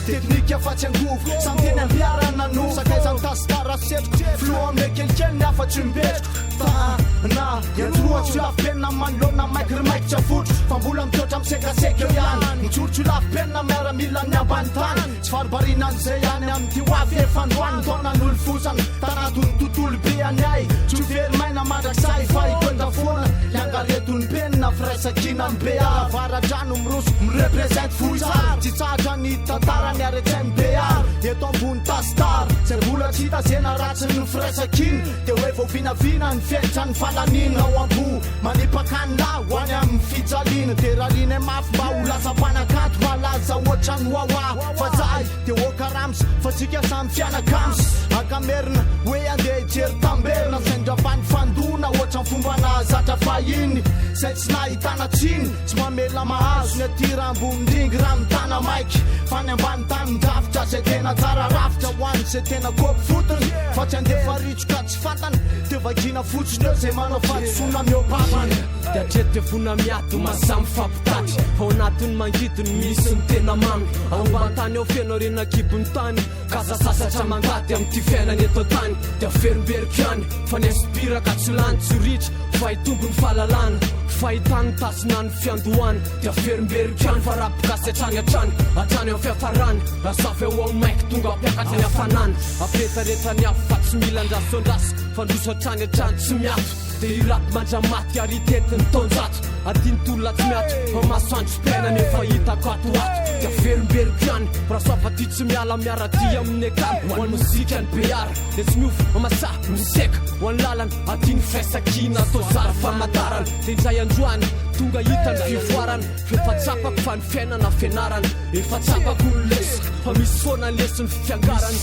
Teknika fa tsy angovo Samy teny ampiharana no Sakaizan'ny tasitara setroka Filoha amle kelikely ny hafa tsy mipetroko Fa na iantsoroha tsy ho lafo penina Manoloana maiky ry maiky tsy avotro Fa mbola mitoetra misekaseka eo ihany Mijoro tsy ho lafo penina Miaramila ny ambany tany Tsy varimbariana an'izay any amin'ity ho avy efa androany Taona nolofosana tanatin'ny tontolo be any ay Tsy ho very maina mandrakizay fa hitoetra foana Hiangareto ny penina firaisankina ny BA Avaradrano miroso mi-represent Vohitsara Tsy tsahatra ny tantara ny aretin BA Eto ambony tastar Zay mbola tsy hita zena ratsin'ny firaisankina Dia hoe vao vinavina ny fiaintra ny falanina Ao am-po manipaka ny lahy ho any amin'ny fijaliana Dia rarianay mafy mba ho lasa mpanakanto malaza ohatran'ny Wawa Fa zahay dia oka rams fa tsika samy fianakams Ankamerina hoe andeha hijery tamberina Sendra fa nifandona ohatran'ny fomba nahazatra fahiny Zay tsy nahitana tsiny Tsy mamela mahazo ny aty raha ambony ringy raha mitana maiky Fa ny ambany tany midrafitra zay tena tsara rafitra Ho an'izay tena kôpy fotony Fa tsy andefa ritsoka tsy fantany Dia vakiana fotsiny eo zay manao fahadisoana mihoa-pavana. Dia hatreto dia vono miady ho maha mifampitatry Fa ao anatin'ny mangidy no misy ny tena mamy Ao ambany tany ao feno harena an-kibon'ny tany Ka aza sasatra mangady amin'ity fiainana eto an-tany Dia averimberiko ihany fa ny inspire ka tsy lany tsy ho ritra Fa hitombo ny fahalalana Fahitany ny tasina ny fiandohana Dia averimberiko ihany fa rap gasy hatrany hatrany Hatrany amin'ny fiafarany Lasa avy ao amin'ny mic tonga hampiakatra ny hafanana Hampiretareta ny afo fa tsy mila andraso andraso Fandroso hatrany hatrany tsy miato Dia i rap mandra-maty ary hitety ny taonjato Aty ny tolona tsy miato fa masoandrom-piainana efa hitako ato ho ato Dia averimberiko ihany raha soava ty tsy miala miara-dia amin'ny akama Ho an'ny mozika ny beara dia tsy miova mamasaha miseka Ho an'ny lalana aty ny firaisankina atao zary famantarana Dia indray androany tonga hita ny fivoarana F'efa tsapako fa ny fiainana fianarana Efa tsapako ny lesoka fa misy foana leson'ny fiangarana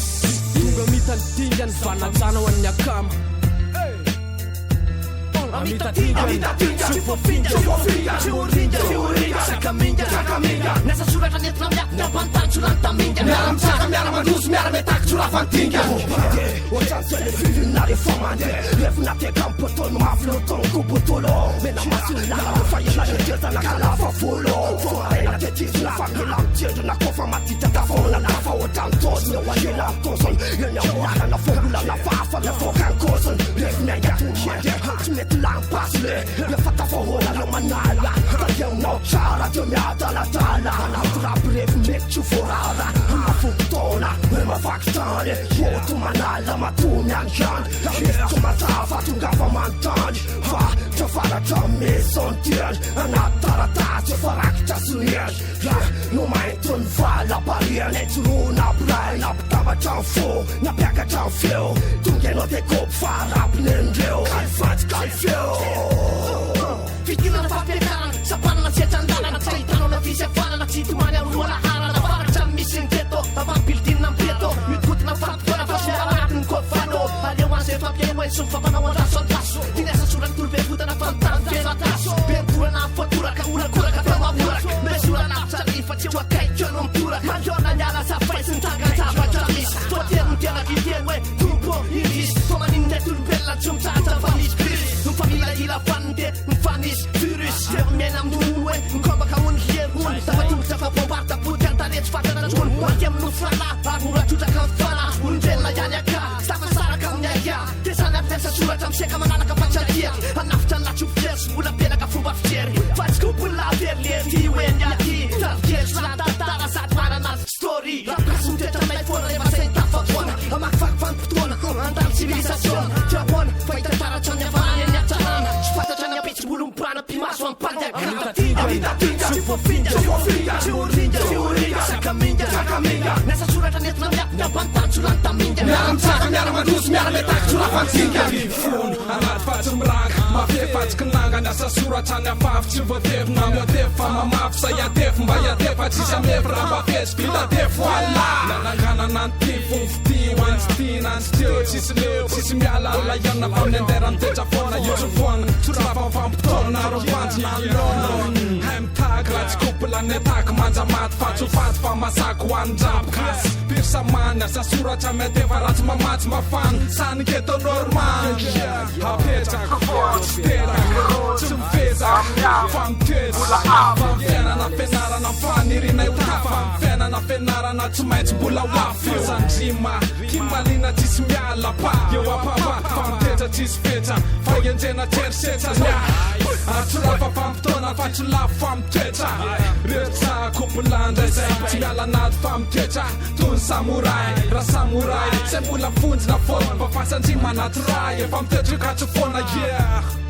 Tonga mita ny dingana fanajana ho an'ny akama Amita dingana tsy ho voafinga tsy ho ringa tsy ho ringa sakaminga sakaminga Ny asa soratra nentina miaty ny ambany tany tsy ho lany taminga Miara-mitsaka, miara-mandroso, miara-miataky tsy ho lava ny dingana Ohatran'ny téléfilm rehefa mandeha Levona teka amin'ny poteau no mafy loto ny kobotolo Mena maso ny lalana fa ela hetezana ka lava volo Vao maraina tetizina fa mila mitendrina Kofa maditra tafahoana tafahoatra ny doziny Eo anilan'ny doziny Eny amin'ny lalana voaolana fa hafa miavoaka ny kôziny Revy miainga tony mandeha tsy mety lany basy le Rehefa tafahoana aleo manala Tadiaminao tsara dia miadaladala Anaty rap revy mety tsy ho voarara Amafo-potoana hoe mavaky tany Moto manala matoa miandriandry Misy tsy mazava tongava manontany Fa trafaratra maison teny Anaty taratasy efa rakitra sonia No mainty ny valapariana Ijoroa nampiray nampitambatra ny fo Nampiakatra ny feo Tonga ianao dia kopy fa rapin'endreo Kalifatsy kalifeo Fidirana fampiakarana, sampanana sy hatsan-dalana Tsy ahitanao na fisy havanana, tsy hitomany amin'ny loha laharana Avaratra misy ny ghetto, avant building ny beto Mihodinkodina fampitaona fa tsy miala anatin'ny kôfano Aleo any izay fampihaino sy mifampanao andraso andraso Ty ny asa sorany tolo be votana fa ny tany feno atraso Be mitorana voatoraka, horakoraka teo mahoraka Mesura lavitra ny fa tsy eo akaiky eo no mitoraka Manoloana ny ala safay sy ny trangan-javatra misy Voatery ny tena hiteny hoe Tompo ô, indrisy Fa maninona eto olombelona tsy mitsahatra fa misy bus Mifamilahila faniny dia mifanisy virus Teo miaina amin'ny hono hoe mikombaka hono hery hono Tafatongotra fa bombarda potika an-tarehy tsy fantatra intsony Maty amin'ny nofo rahalahy ary mora trotraka ny fanahy Olombelona ihany aka tsy tafasaraka amin'ny ahiahy Tezana ary miasa soratra miseka manalaka fa tsy ankiaky Hanafitra ny lahy tsy ho fier sy mbola pelaka fomba fijery Fa tsy kompony lahy very lery ty hoe ny aty Trafikely sy lany tantara sady manana story Rap gasy mitoetra aminay foana rehefa sainy tafapoana Hamakivaky vanim-potoana handalo civilisation Ty ahoana fa hita taratra ny hafanana eny an-tanàna Tsy fantatra ny ampitso olom-bana mpimaso ampanjakana Amita dinga tsy voafinga tsy voafinga tsy ho ringa tsy ho ringa sakaminga sakaminga Ny asa soratra nentina miaty ny ambany tany tsy ho lany taminga Miara-mitsaka, miara-mandroso, miara-miataky tsy ho lava ny dingana Fony anaty fa tsy miranga Mafy fa tsy kinanga Ny asa soratra ny afafy Tsy voatefy na miotefy Fa mamafy sa hiatefy Mba hiatefy fa tsisy hamefy Raha mba fetsy vita tefy Voilà Nananganana ny ty fony fitia Ho an'ny tsy tia na ny tsy teo Tsisy leo tsisy miala Alaiana fa miandera mitoetra foana Io tsy foana Tsy rafa mifampitaona Ary mifanjina ny laona Hay mitaky raha tsy couple ny ataky Manja maty fa tsy ho faty Fa masako ho an'ny rap gasy Pire Ny asa soratra miantefa raha tsy mamatsy mafana Sany ghetto normal Apetrako tsy teraka Tsy mifezaka fa mitoetra Fa ny fiainana fianarana Faniriana ho tafa Ny fiainana fianarana. fa tsy maintsy mbola ho avy io. Sandrima kimalina tsisy miala pa eo apapa fa mitetra tsisy fetra fa enjena tserisetra ny ahy ary tsy lava vanim-potoana fa tsy lafo fa mitoetra reo tsako bolandra izay tsy miala anaty fa mitoetra toy ny samouraï raha samouraï zay mbola vonjina foana fa fasandrima anaty raha efa mitoetra io ka tsy foana, yeah.